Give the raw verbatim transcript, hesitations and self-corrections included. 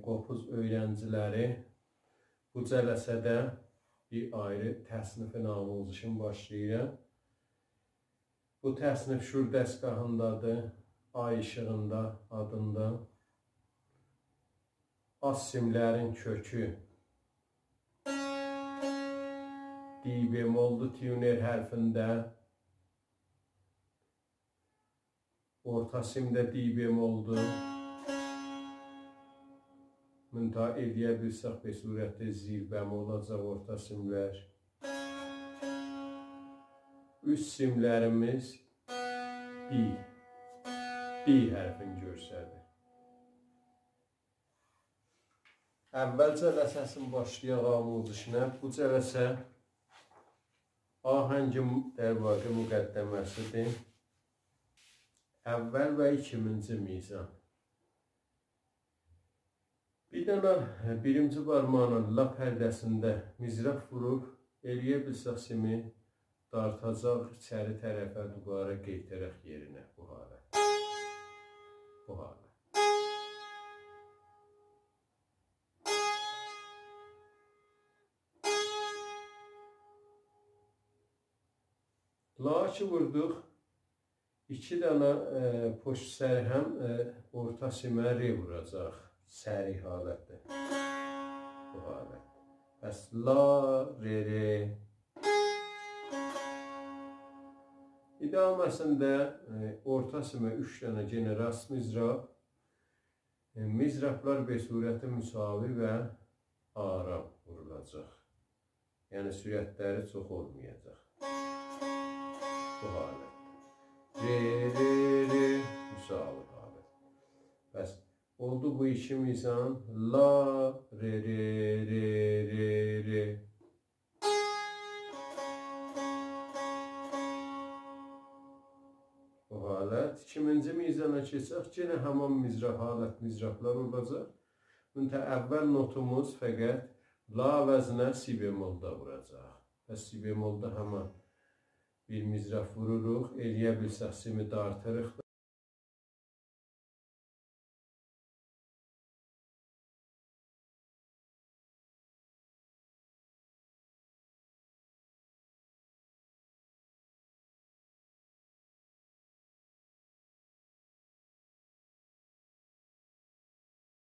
قوپوز اؤیرنجی‌لری، بو جلسه‌ده بیر آیری تصنیفین آموزشین باشلاییرام. بو تصنیف شور دستگاهیندادیر، آی ایشیغیندا آدیندا. آلت سیملرین کؤکو دی بمولدو تیونر حرفینده. اورتا سیم ده دی بمولدو. منتها ائلیه بیلسک، به صورت زیر بم اولاجاق اورتا سیملر. اوست سیملریمیز بی، بی حرفین گؤرسدیر. اول جلسه‌سینی باشلایاق آموزشینه. بو جلسه آهنگین، در واقع، مقدمه‌سی‌دیر. اول و ایکیمینجی میزان. بیر دنه بیرینجی بارماغینین لا پرده‌سینده مضراب ووروب، ائلیه بیلسک سیمی دارتاجاق ایچری طرفه، دوباره قئیته‌رک یئرینه، بو حالت. بو حالت. لا کی ووردوق، ایکی دنه، ائ، پشت سر هم، ائ، اورتا سیمه ر ووراجاق. سریع حالتده. بو حالت. پس لا، ر، ر. ادامه‌سینده، ائ، اورتا سیمه اوچ دنه یئنه راست مضراب. ائ، مضرابلار به صورت مساوی و آرام وورولاجاق. یعنی سرعتلری چوخ اولمایاجاق. بو حالت. ر، ر، ر، مساوی حالت. پس اولدو بو ایکی میزان. لا، ر، ر، ر، ر، ر. بو حالت. ایکیمینجی میزانا کئچک، یئنه همان مضراب، حالت مضرابلار اولاجاق. منتها اول نوتوموز فقط لا وزنه سی بمولدا ووراجاق. پس سی بمولدا همان بیر مضراب ووروروق، ائلیه بیلسک سیمی دارتیریق دا.